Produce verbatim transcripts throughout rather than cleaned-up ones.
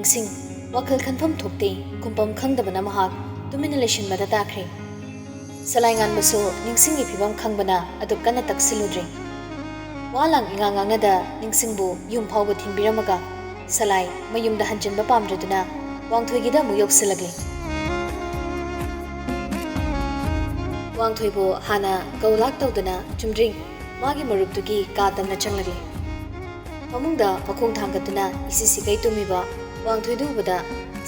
ꯁꯤꯡ, ꯋꯥꯈꯜ ꯈꯟꯐꯝ ꯊꯣꯛꯇꯦ, ꯈꯨꯝꯐꯝ ꯈꯪꯗꯕꯅ ꯃꯍꯥꯛ ꯇꯨꯃꯤꯟꯅ ꯂꯩꯁꯤꯟꯕꯗ ꯇꯥꯈ꯭ꯔꯦ꯫ ꯁꯂꯥꯏ ꯉꯥꯟꯕꯁꯨ ꯅꯤꯡꯁꯤꯡꯒꯤ ꯐꯤꯕꯝ ꯈꯪꯕꯅ ꯑꯗꯨꯛ ꯀꯟꯅ ꯇꯛꯁꯤꯜꯂꯨꯗ꯭ꯔꯦ꯫ ꯋꯥ ꯂꯥꯡ ꯏꯉꯥꯡ ꯉꯥꯡꯅꯗ ꯅꯤꯡꯁꯤꯡꯕꯨ ꯌꯨꯝ ꯐꯥꯎꯕ ꯊꯤꯟꯕꯤꯔꯝꯃꯒ ꯁꯂꯥꯏ ꯃꯌꯨꯝꯗ ꯍꯟꯖꯤꯟꯕ ꯄꯥꯝꯗ꯭ꯔꯗꯨꯅ ꯋꯥꯡꯊꯣꯏꯒꯤꯗ ꯑꯃꯨꯛ ꯌꯧꯁꯤꯜꯂꯛꯂꯦ꯫ ꯋꯥꯡꯊꯣꯏꯕꯨ ꯍꯥꯟꯅ ꯀꯧꯂꯥꯛ ꯇꯧꯗꯅ ꯆꯨꯝꯗ꯭ꯔꯤꯡ ꯃꯥꯒꯤ ꯃꯔꯨꯞꯇꯨꯒꯤ ꯀꯥ ꯇꯝꯅ ꯆꯪꯂꯛꯂꯦ꯫ ꯐꯃꯨꯡꯗ ꯃꯈꯣꯡ ꯊꯥꯡꯒꯠꯇꯨꯅ ꯏꯁꯤ ꯁꯤꯀꯩ ꯇꯨꯝꯃꯤꯕ ꯋꯥꯡꯊꯣꯏꯗꯨ ꯎꯕꯗ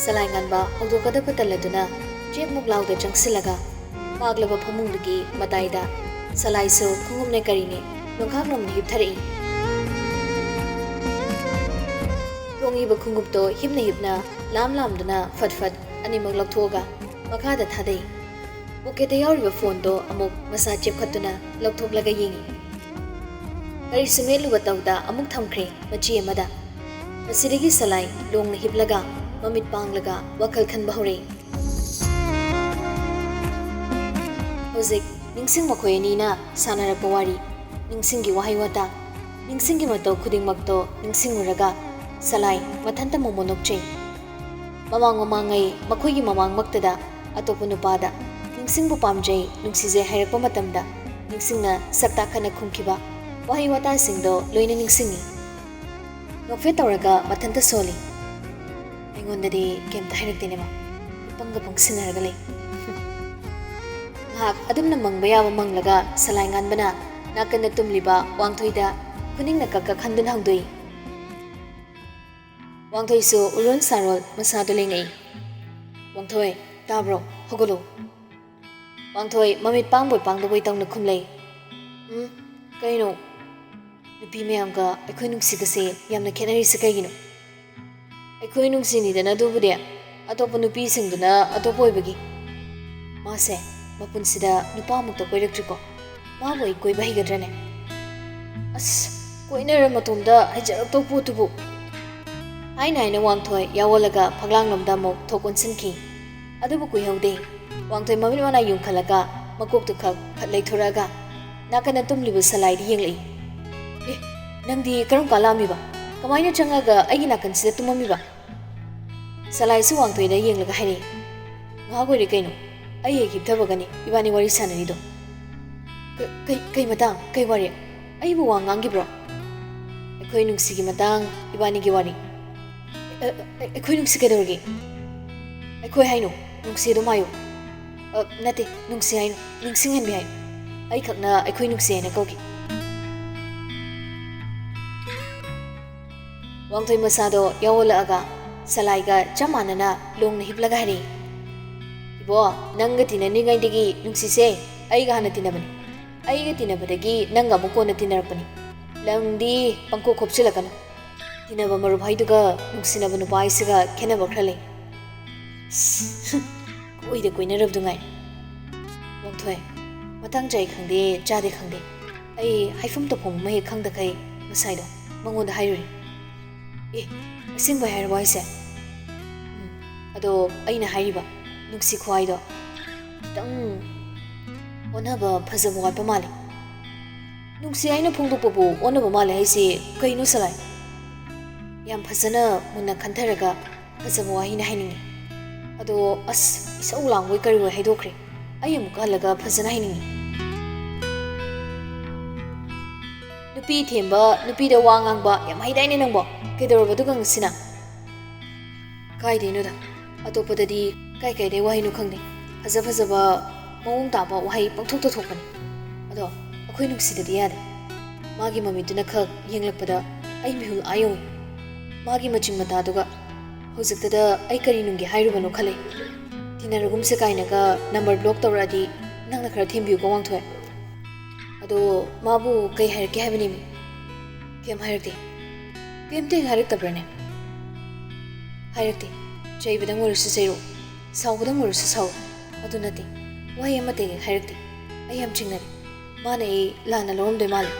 ꯁꯂꯥꯏ ꯉꯥꯟꯕ ꯍꯧꯗꯣꯛꯀꯗꯕ ꯇꯜꯂꯗꯨꯅ ꯆꯦꯞꯃꯨꯛ ꯂꯥꯎꯗ ꯆꯪꯁꯤꯜꯂꯒ ꯄꯥꯛꯂꯕ ꯐꯃꯨꯡꯗꯨꯒꯤ ꯃꯇꯥꯏꯗ ꯁꯂꯥꯏꯁꯨ ꯈꯣꯡꯎꯞꯅꯦ ꯀꯔꯤꯅꯦ ꯅꯣꯡꯈꯥꯛ ꯅꯣꯝꯅ ꯍꯤꯞꯊꯔꯛꯏ꯫ ꯇꯣꯡꯉꯤꯕ ꯈꯣꯡꯎꯞꯇꯣ ꯍꯤꯞꯅ ꯍꯤꯞꯅ ꯂꯥꯝ ꯂꯥꯝꯗꯨꯅ ꯐꯠ ꯐꯠ ꯑꯅꯤꯃꯛ ꯂꯧꯊꯣꯛꯑꯒ ꯃꯈꯥꯗ ꯊꯥꯗꯩ꯫ ꯄꯣꯀꯦꯠꯇ ꯌꯥꯎꯔꯤꯕ ꯐꯣꯟꯗꯣ ꯑꯃꯨꯛ ꯃꯁꯥ ꯆꯦꯞꯈꯠꯇꯨꯅ ꯂꯧꯊꯣꯛꯂꯒ ꯌꯦꯡꯉꯤ꯫ ꯀꯔꯤꯁꯨ ꯃꯦꯠꯂꯨꯕ ꯇꯧꯗ ꯑꯃꯨꯛ ꯊꯝꯈ꯭ꯔꯦ ꯃꯆꯤ ꯑꯃꯗ꯫ ꯃꯁꯤꯗꯒꯤ ꯁꯂꯥꯏ ꯂꯣꯡꯅ ꯍꯤꯞꯂꯒ ꯃꯃꯤꯠ ꯄꯥꯡꯂꯒ ꯋꯥꯈꯜ ꯈꯟꯕ ꯍꯧꯔꯛꯏ꯫ ꯍꯧꯖꯤꯛ ꯅꯤꯡꯁꯤꯡ ꯃꯈꯣꯏ ꯑꯅꯤꯅ ꯁꯥꯟꯅꯔꯛꯄ ꯋꯥꯔꯤ, ꯅꯤꯡꯁꯤꯡꯒꯤ ꯋꯥꯍꯩ ꯋꯥꯇꯥ, ꯅꯤꯡꯁꯤꯡꯒꯤ ꯃꯇꯧ ꯈꯨꯗꯤꯡꯃꯛꯇꯣ ꯅꯤꯡꯁꯤꯡꯂꯨꯔꯒ ꯁꯂꯥꯏ ꯃꯊꯟꯇ ꯃꯣꯃꯣ ꯅꯣꯛꯆꯩ꯫ ꯃꯃꯥꯡ ꯃꯃꯥꯡꯉꯩ ꯃꯈꯣꯏꯒꯤ ꯃꯃꯥꯡꯃꯛꯇꯗ ꯑꯇꯣꯞꯄ ꯅꯨꯄꯥꯗ ꯅꯤꯡꯁꯤꯡꯕ ꯄꯥꯝꯖꯩ, ꯅꯨꯡꯁꯤꯖꯩ ꯍꯥꯏꯔꯛꯄ ꯃꯇꯝꯗ ꯅꯤꯡꯁꯤꯡꯅ ꯁꯛ ꯇꯥꯛꯈꯠꯅ ꯈꯨꯝꯈꯤꯕ ꯋꯥꯍꯩ ꯋꯥꯇꯥꯁꯤꯡꯗꯣ ꯂꯣꯏꯅ ꯅꯤꯡꯁꯤꯡꯉꯤ꯫ ꯅꯣꯛꯐꯦꯠ ꯇꯧꯔꯒ ꯃꯊꯟꯇ ꯁꯣꯜꯂꯤ꯫ ꯑꯩꯉꯣꯟꯗꯗꯤ ꯀꯩꯝꯇ ꯍꯥꯏꯔꯛꯇꯦꯅꯦ ꯃꯥ꯫ ꯄꯪꯒ ꯄꯪꯁꯤꯟꯅꯔꯒ ꯂꯩ꯫ ꯉꯥꯏꯍꯥꯛ ꯑꯗꯨꯝꯅ ꯃꯪꯕ ꯌꯥꯕ ꯃꯪꯂꯒ ꯁꯂꯥꯏ ꯉꯥꯟꯕꯅ ꯅꯥꯀꯟꯗ ꯇꯨꯝꯂꯤꯕ ꯋꯥꯡꯊꯣꯏꯗ ꯈꯨꯅꯤꯡꯅ ꯀꯛ ꯀꯛ ꯍꯟꯗꯨꯅ ꯍꯧꯗꯣꯛꯏ꯫ ꯋꯥꯡꯊꯣꯏꯁꯨ ꯎꯔꯣꯟ ꯁꯥꯔꯣꯜ ꯃꯁꯥꯗꯣ ꯂꯦꯡꯉꯛꯏ꯫ "ꯋꯥꯡꯊꯣꯏ, ꯇꯥꯕ꯭ꯔꯣ? ꯍꯧꯒꯠꯂꯣ꯫" ꯋꯥꯡꯊꯣꯏ ꯃꯃꯤꯠ ꯄꯥꯡꯕꯣꯏ ꯄꯥꯡꯗꯕꯣꯏ ꯇꯧꯅ ꯈꯨꯝꯂꯩ꯫ "ꯎꯝ, ꯀꯩꯅꯣ? ꯅꯨꯄꯤ ꯃꯌꯥꯝꯒ ꯑꯩꯈꯣꯏ ꯅꯨꯡꯁꯤꯕꯁꯦ ꯌꯥꯝꯅ ꯈꯦꯠꯅꯔꯤꯁꯦ ꯀꯩꯒꯤꯅꯣ?" "ꯑꯩꯈꯣꯏ ꯅꯨꯡꯁꯤꯅꯤꯗꯅ ꯑꯗꯨꯕꯨꯗꯤ, ꯑꯇꯣꯞꯄ ꯅꯨꯄꯤꯁꯤꯡꯗꯨꯅ ꯑꯇꯣꯞꯄ ꯑꯣꯏꯕꯒꯤ꯫" "ꯃꯥꯁꯦ ꯃꯄꯨꯟꯁꯤꯗ ꯅꯨꯄꯥ ꯑꯃꯨꯛꯇ ꯀꯣꯏꯔꯛꯇ꯭ꯔꯤꯀꯣ? ꯃꯥꯕꯨ ꯑꯩ ꯀꯣꯏꯕ ꯍꯩꯒꯗ꯭ꯔꯅꯦ?" "ꯑꯁ, ꯀꯣꯏꯅꯔ ꯃꯇꯣꯝꯗ ꯍꯩꯖꯔꯛꯇꯧ ꯄꯣꯠꯇꯨꯕꯨ꯫" ꯍꯥꯏꯅ ꯍꯥꯏꯅ ꯋꯥꯡꯊꯣꯏ ꯌꯥꯑꯣꯜꯂꯒ ꯐꯛꯂꯥꯡꯂꯣꯝꯗ ꯑꯃꯨꯛ ꯊꯣꯛ ꯑꯣꯟꯁꯤꯟꯈꯤ꯫ ꯑꯗꯨꯕꯨ ꯀꯨꯏꯍꯧꯗꯦ꯫ ꯋꯥꯡꯊꯣꯏ ꯃꯃꯤꯠ ꯃꯅꯥ ꯌꯨꯡꯈꯠꯂꯒ ꯃꯀꯣꯛꯇꯨ ꯈꯛ ꯐꯠ ꯂꯩꯊꯣꯔꯛꯑꯒ ꯅꯥꯀꯟꯗ ꯇꯨꯝꯂꯤꯕ ꯁꯂꯥꯏꯗ ꯌꯦꯡꯂꯛꯏ꯫ "ꯑꯦ, ꯅꯪꯗꯤ ꯀꯔꯝ ꯀꯥꯟ ꯂꯥꯛꯑꯝꯃꯤꯕ? ꯀꯃꯥꯏꯅ ꯆꯪꯉꯒ ꯑꯩꯒꯤ ꯅꯥꯀꯟꯁꯤꯗ ꯇꯨꯝꯃꯝꯃꯤꯕ?" ꯁꯂꯥꯏꯁꯨ ꯋꯥꯡꯊꯣꯏꯗ ꯌꯦꯡꯂꯒ ꯍꯥꯏꯔꯛꯏ, "ꯉꯥꯏꯍꯥꯛ ꯑꯣꯏꯔꯦ ꯀꯩꯅꯣ, ꯑꯩ ꯍꯦꯛ ꯍꯤꯞꯊꯕꯒꯅꯤ ꯏꯕꯥꯅꯤ ꯋꯥꯔꯤ ꯁꯥꯟꯅꯔꯤꯗꯣ꯫ ꯀ-, ꯀꯩ, ꯀꯩ ꯃꯇꯥꯡ? ꯀꯩ ꯋꯥꯔꯤ? ꯑꯩꯕꯨ ꯋꯥ ꯉꯥꯡꯈꯤꯕ꯭ꯔꯣ?" "ꯑꯩꯈꯣꯏ ꯅꯨꯡꯁꯤꯒꯤ ꯃꯇꯥꯡ ꯏꯕꯥꯅꯤꯒꯤ ꯋꯥꯔꯤ"꯫ "ꯑ, ꯑ, ꯑꯩꯈꯣꯏ ꯅꯨꯡꯁꯤ ꯀꯩꯗꯧꯔꯒꯦ?" "ꯑꯩꯈꯣꯏ ꯍꯥꯏꯅꯨ, ꯅꯨꯡꯁꯤ ꯑꯗꯨꯝ ꯍꯥꯏꯌꯨ"꯫ "ꯑ, ꯅꯠꯇꯦ, ꯅꯨꯡꯁꯤ ꯍꯥꯏꯅꯨ, ꯅꯤꯡꯁꯤꯡꯍꯟꯕꯤ ꯍꯥꯏꯌꯨ꯫ ꯑꯩꯈꯛꯅ ꯑꯩꯈꯣꯏ ꯅꯨꯡꯁꯤ ꯍꯥꯏꯅ ꯀꯧꯒꯦ"꯫ ꯋꯥꯡꯊꯣꯏ ꯃꯁꯥꯗꯣ ꯌꯥꯎꯍꯜꯂꯛꯑꯒ ꯁꯂꯥꯏꯒ ꯆꯞ ꯃꯥꯟꯅꯅ ꯂꯣꯡꯅ ꯍꯤꯞꯂꯒ ꯍꯥꯏꯔꯛꯏ, "ꯏꯕꯣ, ꯅꯪꯒ ꯇꯤꯟꯅꯅꯤꯡꯉꯩꯗꯒꯤ ꯅꯨꯡꯁꯤꯁꯦ ꯑꯩꯒ ꯍꯥꯟꯅ ꯇꯤꯟꯅꯕꯅꯤ꯫ ꯑꯩꯒ ꯇꯤꯟꯅꯕꯗꯒꯤ ꯅꯪꯒ ꯑꯃꯨꯛ ꯀꯣꯟꯅ ꯇꯤꯟꯅꯔꯛꯄꯅꯤ꯫ ꯂꯝꯗꯤ ꯄꯪꯈꯣꯞ ꯈꯣꯞꯆꯤꯜꯂꯛꯀꯅꯨ꯫ ꯇꯤꯟꯅꯕ ꯃꯔꯨꯞ ꯍꯥꯏꯗꯨꯒ ꯅꯨꯡꯁꯤꯅꯕ ꯅꯨꯄꯥ ꯍꯥꯏꯁꯤꯒ ꯈꯦꯠꯅꯕ ꯈꯔ ꯂꯩ"꯫ ꯀꯣꯏꯗ ꯀꯣꯏꯅꯔꯕꯗꯨ ꯉꯥꯏ꯫ ꯋꯥꯡꯊꯣꯏ, ꯃꯇꯥꯡ ꯆꯥꯏ ꯈꯪꯗꯦ, ꯆꯥꯗꯦ ꯈꯪꯗꯦ, ꯑꯩ ꯍꯥꯏꯐꯝ ꯇꯧꯐꯝ ꯑꯃ ꯍꯦꯛ ꯈꯪꯗꯈꯩ ꯉꯁꯥꯏꯗꯣ ꯃꯉꯣꯟꯗ ꯍꯥꯏꯔꯨꯔꯦ꯫ "ꯑꯦ, ꯑꯁꯦꯡꯕꯩ ꯍꯥꯏꯔꯕꯣ ꯍꯥꯏꯁꯦ?" "ꯎꯝ, ꯑꯗꯣ ꯑꯩꯅ ꯍꯥꯏꯔꯤꯕ ꯅꯨꯡꯁꯤ ꯈꯨꯍꯥꯏꯗꯣ ꯈꯤꯇꯪ ꯑꯣꯟꯅꯕ ꯐꯖꯕ ꯋꯥꯠꯄ ꯃꯥꯜꯂꯦ"꯫ "ꯅꯨꯡꯁꯤ ꯍꯥꯏꯅ ꯐꯣꯡꯗꯣꯛꯄꯕꯨ ꯑꯣꯟꯅꯕ ꯃꯥꯜꯂꯦ ꯍꯥꯏꯁꯦ ꯀꯩꯅꯣ ꯁꯂꯥꯏ?" "ꯌꯥꯝ ꯐꯖꯅ ꯃꯨꯟꯅ ꯈꯟꯊꯔꯒ ꯐꯖꯕ ꯋꯥꯍꯩꯅ ꯍꯥꯏꯅꯤꯡꯉꯤ꯫ ꯑꯗꯣ ꯑꯁ, ꯏꯁꯧ ꯂꯥꯡꯕꯣꯏ ꯀꯔꯤꯕꯣꯏ ꯍꯥꯏꯗꯣꯛꯈ꯭ꯔꯦ꯫ ꯑꯩ ꯑꯃꯨꯛꯀ ꯍꯜꯂꯒ ꯐꯖꯅ ꯍꯥꯏꯅꯤꯡꯉꯤ"꯫ "ꯅꯨꯄꯤ ꯊꯦꯝꯕ, ꯅꯨꯄꯤꯗ ꯋꯥ ꯉꯥꯡꯕ ꯌꯥꯝ ꯍꯩꯗꯥꯏꯅꯦ ꯅꯪꯕꯣ? ꯀꯩꯗꯧꯔꯕ ꯑꯗꯨꯒ ꯉꯁꯤꯅ?" "ꯀꯥꯏꯗꯩꯅꯣꯗ, ꯑꯇꯣꯞꯄꯗꯗꯤ ꯀꯥꯏ ꯀꯥꯏꯗꯩ ꯋꯥꯍꯩꯅꯣ ꯈꯪꯗꯦ, ꯐꯖ ꯐꯖꯕ ꯃꯑꯣꯡ ꯇꯥꯕ ꯋꯥꯍꯩ ꯄꯪꯊꯣꯛꯇ ꯊꯣꯛꯄꯅꯤ꯫ ꯑꯗꯣ ꯑꯩꯈꯣꯏ ꯅꯨꯡꯁꯤꯗꯗꯤ ꯌꯥꯗꯦ꯫ ꯃꯥꯒꯤ ꯃꯃꯤꯠꯇꯨꯅ ꯈꯛ ꯌꯦꯡꯂꯛꯄꯗ ꯑꯩ ꯃꯤꯍꯨꯜ ꯑꯥ ꯌꯧꯏ꯫ ꯃꯥꯒꯤ ꯃꯆꯤꯡ ꯃꯇꯥꯗꯨꯒ ꯍꯧꯖꯤꯛꯇꯗ ꯑꯩ ꯀꯔꯤ ꯅꯨꯡꯒꯤ ꯍꯥꯏꯔꯨꯕꯅꯣ ꯈꯜꯂꯦ꯫ ꯇꯤꯟꯅꯔꯒꯨꯝꯁꯦ ꯀꯥꯏꯅꯒ ꯅꯝꯕꯔ ꯕ꯭ꯂꯣꯛ ꯇꯧꯔꯛꯑꯗꯤ ꯅꯪꯅ ꯈꯔ ꯊꯦꯝꯕꯤꯌꯨꯀꯣ ꯋꯥꯡꯊꯣꯏ"꯫ "ꯑꯗꯣ ꯃꯥꯕꯨ ꯀꯩ ꯍꯥꯏꯔꯛꯀꯦ ꯍꯥꯏꯕꯅꯦꯃꯤ?" "ꯀꯩꯝ ꯍꯥꯏꯔꯛꯇꯦ"꯫ "ꯀꯩꯝꯇ ꯍꯦꯛ ꯍꯥꯏꯔꯛꯇꯕ꯭ꯔꯅꯦ?" "ꯍꯥꯏꯔꯛꯇꯦ꯫ ꯆꯩꯕꯗꯪ ꯑꯣꯏꯔꯁꯨ ꯆꯩꯔꯛꯎ, ꯁꯥꯎꯕꯗꯪ ꯑꯣꯏꯔꯁꯨ ꯁꯥꯎꯔꯛꯎ, ꯑꯗꯨ ꯅꯠꯇꯦ, ꯋꯥꯍꯩ ꯑꯃꯠꯇ ꯍꯦꯛ ꯍꯥꯏꯔꯛꯇꯦ꯫ ꯑꯩ ꯌꯥꯝ ꯆꯤꯡꯅꯔꯦ꯫ ꯃꯥꯅ ꯑꯩ ꯂꯥꯟꯅ ꯂꯧꯔꯝꯗꯣꯏ ꯃꯥꯜꯂꯦ"꯫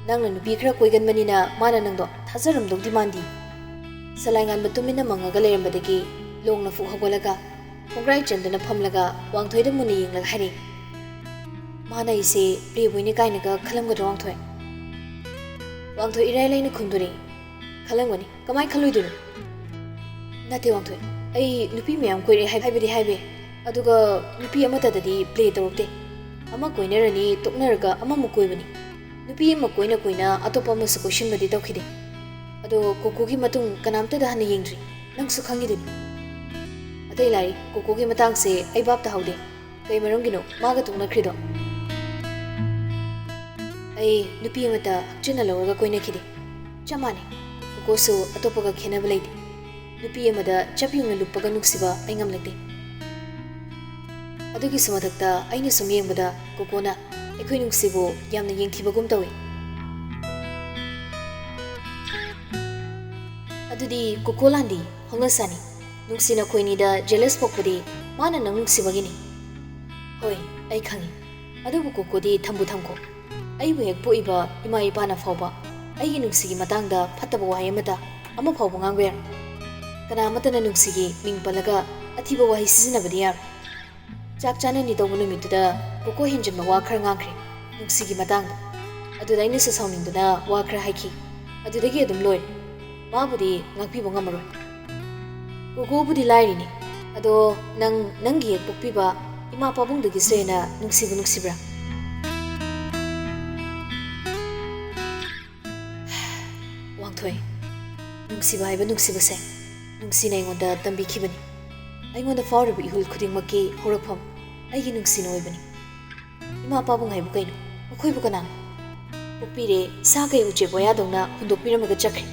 "ꯅꯪꯅ ꯅꯨꯄꯤ ꯈꯔ ꯀꯣꯏꯒꯟꯕꯅꯤꯅ ꯃꯥꯅ ꯅꯪꯗꯣ ꯊꯥꯖꯔꯝꯗꯧꯗꯤ ꯃꯥꯟꯗꯤ"꯫ ꯁꯂꯥꯏꯉꯥꯟꯕ ꯇꯨꯃꯤꯟꯅ ꯃꯪꯉꯒ ꯂꯩꯔꯝꯕꯗꯒꯤ ꯂꯣꯡꯅ ꯐꯨꯛ ꯍꯧꯒꯠꯂꯒ ꯈꯣꯡꯒ꯭ꯔꯥꯏ ꯆꯟꯗꯨꯅ ꯐꯝꯂꯒ ꯋꯥꯡꯊꯣꯏꯗ ꯃꯨꯟꯅ ꯌꯦꯡꯂꯒ ꯍꯥꯏꯔꯛꯏ, "ꯃꯥꯅ ꯑꯩꯁꯦ playboyꯅꯤ ꯀꯥꯏꯅꯒ ꯈꯜꯂꯝꯒꯗ꯭ꯔꯣ ꯋꯥꯡꯊꯣꯏ?" ꯋꯥꯡꯊꯣꯏ ꯏꯔꯥꯏ ꯂꯥꯏꯅ ꯈꯨꯝꯗꯣꯔꯛꯏ, "ꯈꯜꯂꯝꯒꯅꯤ, ꯀꯃꯥꯏ ꯈꯜꯂꯣꯏꯗꯣꯏꯅꯣ? ꯅꯠꯇꯦ, ꯋꯥꯡꯊꯣꯏ꯫ ꯑꯩ ꯅꯨꯄꯤ ꯃꯌꯥꯝ ꯀꯣꯏꯔꯛꯑꯦ ꯍꯥꯏ-, ꯍꯥꯏꯕꯗꯤ ꯍꯥꯏꯕ ꯌꯥꯏ꯫ ꯑꯗꯨꯒ ꯅꯨꯄꯤ ꯑꯃꯠꯇꯗꯗꯤ play ꯇꯧꯔꯛꯇꯦ꯫ ꯑꯃ ꯀꯣꯏꯅꯔꯅꯤ, ꯇꯣꯛꯅꯔꯒ ꯑꯃꯃꯨꯛ ꯀꯣꯏꯕꯅꯤ꯫ ꯅꯨꯄꯤ ꯑꯃ ꯀꯣꯏꯅ ꯀꯣꯏꯅ ꯑꯇꯣꯞꯄ ꯑꯃꯁꯨ ꯀꯣꯏꯁꯤꯟꯕꯗꯤ ꯇꯧꯈꯤꯗꯦ꯫ ꯑꯗꯣ ꯀꯣꯀꯣꯒꯤ ꯃꯇꯨꯡ ꯀꯅꯥꯝꯇꯗ ꯍꯟꯅ ꯌꯦꯡꯗ꯭ꯔꯤ꯫ ꯅꯪꯁꯨ ꯈꯪꯉꯤꯗꯨꯅꯤ꯫ ꯑꯇꯩ ꯂꯥꯏꯔꯤ, ꯀꯣꯀꯣꯒꯤ ꯃꯇꯥꯡꯁꯦ ꯑꯩ ꯚꯥꯞ ꯇꯥꯍꯧꯗꯦ꯫ ꯀꯩ ꯃꯔꯝꯒꯤꯅꯣ ꯃꯥꯒ ꯇꯣꯛꯅꯈ꯭ꯔꯤꯗꯣ? ꯑꯩ ꯅꯨꯄꯤ ꯑꯃꯠꯇ ꯍꯛꯆꯤꯟꯅ ꯂꯧꯔꯒ ꯀꯣꯏꯅꯈꯤꯗꯦ꯫ ꯆꯞ ꯃꯥꯟꯅꯩ꯫ ꯀꯣꯀꯣꯁꯨ ꯑꯇꯣꯞꯄꯒ ꯈꯦꯠꯅꯕ ꯂꯩꯇꯦ꯫ ꯅꯨꯄꯤ ꯑꯃꯗ ꯆꯞ ꯌꯨꯡꯅ ꯂꯨꯞꯄꯒ ꯅꯨꯡꯁꯤꯕ ꯑꯩ ꯉꯝꯂꯛꯇꯦ꯫ ꯑꯗꯨꯒꯤꯁꯨ ꯃꯊꯛꯇ ꯑꯩꯅ ꯁꯨꯝ ꯌꯦꯡꯕꯗ ꯀꯣꯀꯣꯅ ꯑꯩꯈꯣꯏ ꯅꯨꯡꯁꯤꯕꯨ ꯌꯥꯝꯅ ꯌꯦꯡꯊꯤꯕꯒꯨꯝ ꯇꯧꯏ꯫ ꯑꯗꯨꯗꯤ ꯀꯣꯀꯣ ꯂꯥꯟꯗꯤ ꯍꯧꯅꯁꯥꯅꯤ꯫ ꯅꯨꯡꯁꯤ ꯅꯈꯣꯏꯅꯤꯗ jealous ꯄꯣꯛꯄꯗꯤ ꯃꯥꯅ ꯅꯪ ꯅꯨꯡꯁꯤꯕꯒꯤꯅꯤ꯫ ꯍꯣꯏ, ꯑꯩ ꯈꯪꯏ꯫ ꯑꯗꯨꯕꯨ ꯀꯣꯀꯣꯗꯤ ꯊꯝꯕꯨ ꯊꯝꯈꯣ꯫ ꯑꯩꯕꯨ ꯍꯦꯛ ꯄꯣꯛꯏꯕ ꯏꯃꯥ ꯏꯄꯥꯅ ꯐꯥꯎꯕ ꯑꯩꯒꯤ ꯅꯨꯡꯁꯤꯒꯤ ꯃꯇꯥꯡꯗ ꯐꯠꯇꯕ ꯋꯥꯍꯩ ꯑꯃꯠꯇ ꯑꯃ ꯐꯥꯎꯕ ꯉꯥꯡꯕ ꯌꯥꯔꯣꯏ꯫ ꯀꯅꯥ ꯑꯃꯠꯇꯅ ꯅꯨꯡꯁꯤꯒꯤ ꯃꯤꯡ ꯄꯜꯂꯒ ꯑꯊꯤꯕ ꯋꯥꯍꯩ ꯁꯤꯖꯤꯟꯅꯕꯗꯤ ꯌꯥꯔꯣꯏ꯫ ꯆꯥꯛ ꯆꯥꯅꯅꯤ ꯇꯧꯕ ꯅꯨꯃꯤꯠꯇꯨꯗ ꯀꯣꯀꯣ ꯍꯦꯟꯖꯤꯟꯕ ꯋꯥ ꯈꯔ ꯉꯥꯡꯈ꯭ꯔꯦ ꯅꯨꯡꯁꯤꯒꯤ ꯃꯇꯥꯡꯗ꯫ ꯑꯗꯨꯗ ꯑꯩꯅꯁꯨ ꯁꯥꯎꯅꯤꯡꯗꯨꯅ ꯋꯥ ꯈꯔ ꯍꯥꯏꯈꯤ꯫ ꯑꯗꯨꯗꯒꯤ ꯑꯗꯨꯝ ꯂꯣꯏꯔꯦ꯫ ꯃꯥꯕꯨꯗꯤ ꯉꯥꯛꯄꯤꯕ ꯉꯝꯃꯔꯣꯏ꯫ ꯀꯣꯀꯣꯕꯨꯗꯤ ꯂꯥꯏꯔꯤꯅꯤ꯫ ꯑꯗꯣ ꯅꯪ ꯅꯪꯒꯤ ꯍꯦꯛ ꯄꯣꯛꯄꯤꯕ ꯏꯃꯥ ꯄꯥꯕꯨꯡꯗꯒꯤꯁꯨ ꯍꯦꯟꯅ ꯅꯨꯡꯁꯤꯕ ꯅꯨꯡꯁꯤꯕ꯭ꯔꯥ? ꯋꯥꯡꯊꯣꯏ, ꯅꯨꯡꯁꯤꯕ ꯍꯥꯏꯕ ꯅꯨꯡꯁꯤꯕꯁꯦ ꯅꯨꯡꯁꯤꯅ ꯑꯩꯉꯣꯟꯗ ꯇꯝꯕꯤꯈꯤꯕꯅꯤ꯫ ꯑꯩꯉꯣꯟꯗ ꯐꯥꯎꯔꯤꯕ ꯏꯍꯨꯜ ꯈꯨꯗꯤꯡꯃꯛꯀꯤ ꯍꯧꯔꯛꯐꯝ ꯑꯩꯒꯤ ꯅꯨꯡꯁꯤꯅ ꯑꯣꯏꯕꯅꯤ꯫ ꯏꯃꯥ ꯄꯥꯕꯨꯡ ꯍꯥꯏꯕꯨ ꯀꯩꯅꯣ? ꯃꯈꯣꯏꯕꯨ ꯀꯅꯥꯅꯣ? ꯄꯣꯛꯄꯤꯔꯦ, ꯁꯥ ꯀꯩ ꯎꯆꯦꯛ ꯋꯥꯌꯥꯗꯧꯅ ꯍꯨꯟꯗꯣꯛꯄꯤꯔꯝꯃꯒ ꯆꯠꯈ꯭ꯔꯦ꯫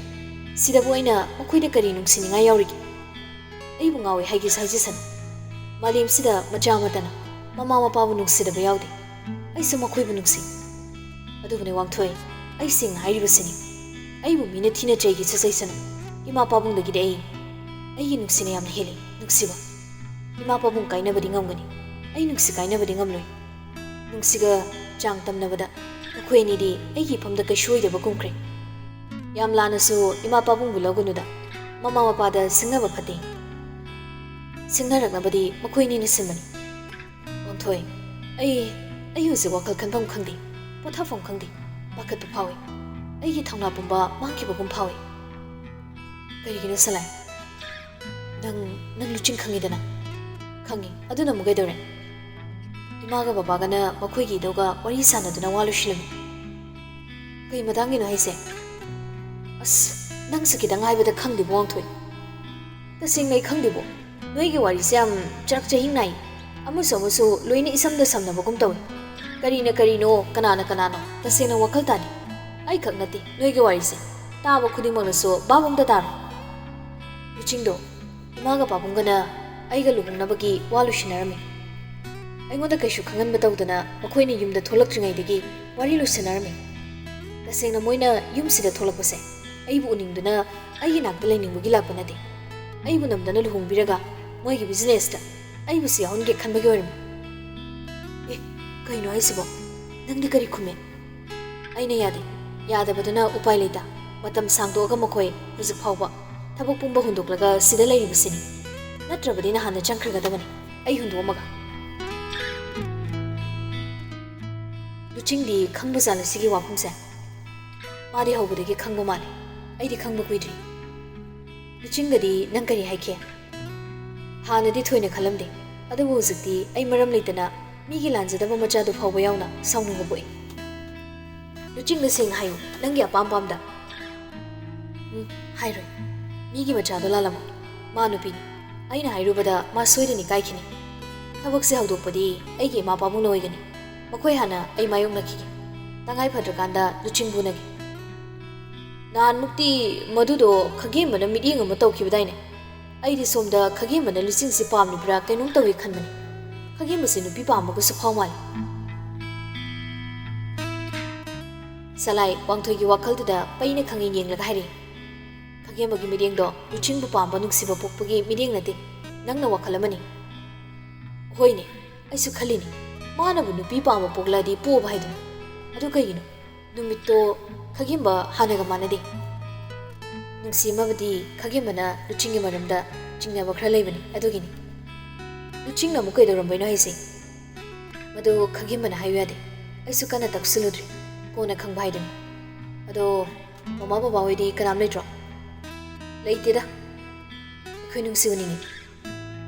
ꯁꯤꯗꯕꯨ ꯑꯩꯅ ꯃꯈꯣꯏꯗ ꯀꯔꯤ ꯅꯨꯡꯁꯤꯅꯤꯡꯉꯥꯏ ꯌꯥꯎꯔꯤꯒꯦ? ꯑꯩꯕꯨ ꯉꯥꯎꯋꯦ ꯍꯥꯏꯒꯦꯁꯨ ꯍꯥꯏꯖꯁꯅꯨ꯫ ꯃꯥꯂꯦꯝꯁꯤꯗ ꯃꯆꯥ ꯑꯃꯠꯇꯅ ꯃꯃꯥ ꯃꯄꯥꯕꯨ ꯅꯨꯡꯁꯤꯗꯕ ꯌꯥꯎꯗꯦ꯫ ꯑꯩꯁꯨ ꯃꯈꯣꯏꯕꯨ ꯅꯨꯡꯁꯤ꯫ ꯑꯗꯨꯕꯨꯅꯦ ꯋꯥꯡꯊꯣꯏ, ꯑꯩ ꯁꯦꯡꯅ ꯍꯥꯏꯔꯤꯕꯁꯤꯅꯤ꯫ ꯑꯩꯕꯨ ꯃꯤꯅ ꯊꯤꯅ ꯆꯩꯒꯦꯁꯨ ꯆꯩꯁꯅꯨ꯫ ꯏꯃꯥ ꯄꯥꯕꯨꯡꯗꯒꯤꯗꯤ ꯑꯩ ꯑꯩꯒꯤ ꯅꯨꯡꯁꯤꯅ ꯌꯥꯝꯅ ꯍꯦꯜꯂꯤ, ꯅꯨꯡꯁꯤꯕ꯫ ꯏꯃꯥ ꯄꯥꯕꯨꯡ ꯀꯥꯏꯅꯕꯗꯤ ꯉꯝꯒꯅꯤ, ꯑꯩ ꯅꯨꯡꯁꯤ ꯀꯥꯏꯅꯕꯗꯤ ꯉꯝꯂꯣꯏ꯫ ꯅꯨꯡꯁꯤꯒ ꯆꯥꯡ ꯇꯝꯅꯕꯗ ꯅꯈꯣꯏ ꯑꯅꯤꯗꯤ ꯑꯩꯒꯤ ꯏꯐꯝꯗ ꯀꯩꯁꯨ ꯑꯣꯏꯗꯕ ꯀꯨꯝꯈ꯭ꯔꯦ꯫ ꯌꯥꯝ ꯂꯥꯟꯅꯁꯨ ꯏꯃꯥ ꯄꯥꯕꯨꯡꯕꯨ ꯂꯧꯒꯅꯨꯗ꯫ ꯃꯃꯥ ꯃꯄꯥꯗ ꯁꯤꯡꯅꯕ ꯐꯠꯇꯦ꯫ ꯁꯤꯡꯅꯔꯛꯅꯕꯗꯤ ꯃꯈꯣꯏ ꯑꯅꯤꯅ ꯁꯤꯟꯕꯅꯤ꯫ ꯋꯥꯡꯊꯣꯏ, ꯑꯩ, ꯑꯩ ꯍꯧꯖꯤꯛ ꯋꯥꯈꯜ ꯈꯟꯐꯝ ꯈꯪꯗꯦ, ꯄꯣꯊꯥꯐꯝ ꯈꯪꯗꯦ꯫ ꯄꯥꯈꯠꯄ ꯐꯥꯎꯏ꯫ ꯑꯩꯒꯤ ꯊꯧꯅꯥ ꯄꯨꯝꯕ ꯃꯥꯡꯈꯤꯕꯒꯨꯝ ꯐꯥꯎꯏ꯫ ꯀꯔꯤꯒꯤꯅꯣ ꯁꯂꯥꯏ? ꯅꯪ, ꯅꯪ ꯂꯨꯆꯤꯡ ꯈꯪꯉꯤꯗꯅ? ꯈꯪꯉꯤ꯫ ꯑꯗꯨꯅ ꯑꯃꯨꯛ ꯀꯩꯗꯧꯔꯦ? ꯏꯃꯥꯒ ꯕꯕꯥꯒꯅ ꯃꯈꯣꯏꯒꯤ ꯏꯙꯧꯒ ꯋꯥꯔꯤ ꯁꯥꯟꯅꯗꯨꯅ ꯋꯥ ꯂꯣꯏꯁꯤꯜꯂꯝꯃꯤ꯫ ꯀꯩ ꯃꯇꯥꯡꯒꯤꯅꯣ ꯍꯥꯏꯁꯦ? ꯑꯁ, ꯅꯪꯁꯨ ꯈꯤꯇꯪ ꯍꯥꯏꯕꯗ ꯈꯪꯗꯦꯕꯣ, ꯋꯥꯡꯊꯣꯏ꯫ ꯇꯁꯦꯡꯅ ꯑꯩ ꯈꯪꯗꯦꯕꯣ꯫ ꯅꯣꯏꯒꯤ ꯋꯥꯔꯤꯁꯦ ꯌꯥꯝ ꯆꯔꯛ ꯆꯍꯤꯡ ꯅꯥꯏ꯫ ꯑꯃꯁꯨ ꯑꯃꯁꯨ ꯂꯣꯏꯅ ꯏꯁꯝꯗ ꯁꯝꯅꯕꯒꯨꯝ ꯇꯧꯏ꯫ ꯀꯔꯤꯅ ꯀꯔꯤꯅꯣ, ꯀꯅꯥꯅ ꯀꯅꯥꯅꯣ, ꯇꯁꯦꯡꯅ ꯋꯥꯈꯜ ꯇꯥꯗꯦ꯫ ꯑꯩꯈꯛ ꯅꯠꯇꯦ ꯅꯣꯏꯒꯤ ꯋꯥꯔꯤꯁꯦ꯫ ꯇꯥꯕ ꯈꯨꯗꯤꯡꯃꯛꯅꯁꯨ ꯚꯥꯕ ꯑꯝꯇ ꯇꯥꯔꯣꯏ꯫ ꯂꯨꯆꯤꯡꯗꯣ ꯏꯃꯥꯒ ꯄꯥꯕꯨꯡꯒꯅ ꯑꯩꯒ ꯂꯨꯍꯣꯡꯅꯕꯒꯤ ꯋꯥ ꯂꯣꯏꯁꯤꯟꯅꯔꯝꯃꯤ꯫ ꯑꯩꯉꯣꯟꯗ ꯀꯩꯁꯨ ꯈꯪꯍꯟꯕ ꯇꯧꯗꯅ ꯃꯈꯣꯏꯅ ꯌꯨꯝꯗ ꯊꯣꯛꯂꯛꯇ꯭ꯔꯤꯉꯩꯗꯒꯤ ꯋꯥꯔꯤ ꯂꯣꯏꯁꯤꯟꯅꯔꯝꯃꯤ꯫ ꯇꯁꯦꯡꯅ ꯃꯣꯏꯅ ꯌꯨꯝꯁꯤꯗ ꯊꯣꯛꯂꯛꯄꯁꯦ ꯑꯩꯕꯨ ꯎꯅꯤꯡꯗꯨꯅ ꯑꯩꯒꯤ ꯅꯥꯛꯇ ꯂꯩꯅꯤꯡꯕꯒꯤ ꯂꯥꯛꯄ ꯅꯠꯇꯦ꯫ ꯑꯩꯕꯨ ꯅꯝꯗꯅ ꯂꯨꯍꯣꯡꯕꯤꯔꯒ ꯃꯣꯏꯒꯤ ꯕꯤꯖꯤꯅꯦꯁꯇ ꯑꯩꯕꯨꯁꯨ ꯌꯥꯎꯍꯟꯒꯦ ꯈꯟꯕꯒꯤ ꯑꯣꯏꯔꯝꯃꯤ꯫ ꯑꯦ, ꯀꯩꯅꯣ ꯍꯥꯏꯁꯤꯕꯣ? ꯅꯪꯗꯤ ꯀꯔꯤ ꯈꯨꯝꯃꯦ? ꯑꯩꯅ ꯌꯥꯗꯦ꯫ ꯌꯥꯗꯕꯗꯨꯅ ꯎꯄꯥꯏ ꯂꯩꯇ꯫ ꯃꯇꯝ ꯁꯥꯡꯗꯣꯛꯑꯒ ꯃꯈꯣꯏ ꯍꯧꯖꯤꯛ ꯐꯥꯎꯕ ꯊꯕꯛ ꯄꯨꯝꯕ ꯍꯨꯟꯗꯣꯛꯂꯒ ꯁꯤꯗ ꯂꯩꯔꯤꯕꯁꯤꯅꯤ꯫ ꯅꯠꯇ꯭ꯔꯕꯗꯤ ꯅꯍꯥꯟꯅ ꯆꯪꯈ꯭ꯔꯒꯗꯕꯅꯤ, ꯑꯩ ꯍꯨꯟꯗꯣꯛꯑꯝꯃꯒ꯫ ꯂꯨꯆꯤꯡꯗꯤ ꯈꯪꯕꯖꯥꯠꯂ ꯁꯤꯒꯤ ꯋꯥꯐꯝꯁꯦ? ꯃꯥꯗꯤ ꯍꯧꯕꯗꯒꯤ ꯈꯪꯕ ꯃꯥꯜꯂꯦ꯫ ꯑꯩꯗꯤ ꯈꯪꯕ ꯀꯨꯏꯗ꯭ꯔꯤ꯫ ꯂꯨꯆꯤꯡꯗꯗꯤ ꯅꯪ ꯀꯔꯤ ꯍꯥꯏꯈꯤ? ꯍꯥꯟꯅꯗꯤ ꯊꯣꯏꯅ ꯈꯜꯂꯝꯗꯦ, ꯑꯗꯨꯕꯨ ꯍꯧꯖꯤꯛꯇꯤ ꯑꯩ ꯃꯔꯝ ꯂꯩꯇꯅ ꯃꯤꯒꯤ ꯂꯥꯟꯖꯗꯕ ꯃꯆꯥꯗꯨ ꯐꯥꯎꯕ ꯌꯥꯎꯅ ꯁꯥꯎꯅꯤꯡꯕ ꯄꯣꯛꯏ꯫ ꯂꯨꯆꯤꯡꯗ ꯁꯦꯡꯅ ꯍꯥꯏꯌꯨ, ꯅꯪꯒꯤ ꯑꯄꯥꯝ ꯄꯥꯝꯗ꯫ ꯎꯝ, ꯍꯥꯏꯔꯣꯏ꯫ ꯃꯤꯒꯤ ꯃꯆꯥꯗꯣ ꯂꯥꯜꯂꯝꯃꯣ꯫ ꯃꯥ ꯅꯨꯄꯤꯅꯤ꯫ ꯑꯩꯅ ꯍꯥꯏꯔꯨꯕꯗ ꯃꯥ ꯁꯣꯏꯗꯅ ꯏꯀꯥꯏꯈꯤꯅꯤ꯫ ꯊꯕꯛꯁꯦ ꯍꯧꯗꯣꯛꯄꯗꯤ ꯑꯩꯒꯤ ꯏꯃꯥ ꯄꯥꯕꯨꯡꯅ ꯑꯣꯏꯒꯅꯤ꯫ ꯃꯈꯣꯏ ꯍꯥꯟꯅ ꯑꯩ ꯃꯥꯌꯣꯛꯅꯈꯤꯒꯦ꯫ ꯇꯉꯥꯏ ꯐꯗ꯭ꯔꯀꯥꯟꯗ ꯂꯨꯆꯤꯡꯕꯨ ꯎꯅꯒꯦ꯫ ꯅꯍꯥꯟꯃꯨꯛꯇꯤ ꯃꯗꯨꯗꯣ ꯈꯒꯦꯝꯕꯅ ꯃꯤꯠꯌꯦꯡ ꯑꯃ ꯇꯧꯈꯤꯕꯗꯥꯏꯅꯦ? ꯑꯩꯗꯤ ꯁꯣꯝꯗ ꯈꯒꯦꯝꯕꯅ ꯂꯨꯆꯤꯡꯁꯤ ꯄꯥꯝꯂꯤꯕ꯭ꯔꯥ ꯀꯩꯅꯣꯝ ꯇꯧꯏ ꯈꯟꯕꯅꯤ꯫ ꯈꯒꯦꯝꯕꯁꯤ ꯅꯨꯄꯤ ꯄꯥꯝꯕꯒꯁꯨ ꯐꯥꯎ ꯃꯥꯜꯂꯤ꯫ ꯁꯂꯥꯏ ꯋꯥꯡꯊꯣꯏꯒꯤ ꯋꯥꯈꯜꯗꯨꯗ ꯄꯩꯅ ꯈꯪꯌꯦꯡ ꯌꯦꯡꯂꯒ ꯍꯥꯏꯔꯛꯏ, "ꯈꯒꯦꯝꯕꯒꯤ ꯃꯤꯠꯌꯦꯡꯗꯣ ꯂꯨꯆꯤꯡꯕꯨ ꯄꯥꯝꯕ ꯅꯨꯡꯁꯤꯕ ꯄꯣꯛꯄꯒꯤ ꯃꯤꯠꯌꯦꯡ ꯅꯠꯇꯦ, ꯅꯪꯅ ꯋꯥꯈꯜ ꯑꯃꯅꯤ꯫" "ꯍꯣꯏꯅꯦ, ꯑꯩꯁꯨ ꯈꯜꯂꯤꯅꯤ, ꯃꯥꯅꯕꯨ ꯅꯨꯄꯤ ꯄꯥꯝꯕ ꯄꯣꯛꯂꯛꯑꯗꯤ ꯄꯣꯛꯑꯕ ꯍꯥꯏꯗꯨꯅꯤ꯫ ꯑꯗꯨ ꯀꯩꯒꯤꯅꯣ? ꯅꯨꯃꯤꯠꯇꯣ ꯈꯒꯦꯝꯕ ꯍꯥꯟꯅꯒ ꯃꯥꯟꯅꯗꯦ꯫" ꯅꯨꯡꯁꯤ ꯑꯃꯕꯨꯗꯤ ꯈꯒꯦꯝꯕꯅ ꯂꯨꯆꯤꯡꯒꯤ ꯃꯔꯝꯗ ꯆꯤꯡꯅꯕ ꯈꯔ ꯂꯩꯕꯅꯤ, ꯑꯗꯨꯒꯤꯅꯤ꯫ ꯂꯨꯆꯤꯡꯅ ꯑꯃꯨꯛ ꯀꯩꯗꯧꯔꯝꯕꯩꯅꯣ ꯍꯥꯏꯁꯦ? ꯃꯗꯨ ꯈꯒꯦꯝꯕꯅ ꯍꯥꯏꯌꯨ ꯌꯥꯗꯦ꯫ ꯑꯩꯁꯨ ꯀꯟꯅ ꯇꯛꯁꯤꯜꯂꯨꯗ꯭ꯔꯤ꯫ ꯀꯣꯟꯅ ꯈꯪꯕ ꯍꯥꯏꯗꯨꯅꯤ꯫ ꯑꯗꯣ ꯃꯃꯥ ꯕꯕꯥ ꯍꯣꯏꯗꯤ ꯀꯅꯥꯝ ꯂꯩꯇ꯭ꯔꯣ? ꯂꯩꯇꯦꯗ꯫ ꯑꯩꯈꯣꯏ ꯅꯨꯡꯁꯤ ꯎꯅꯤꯡꯉꯤ꯫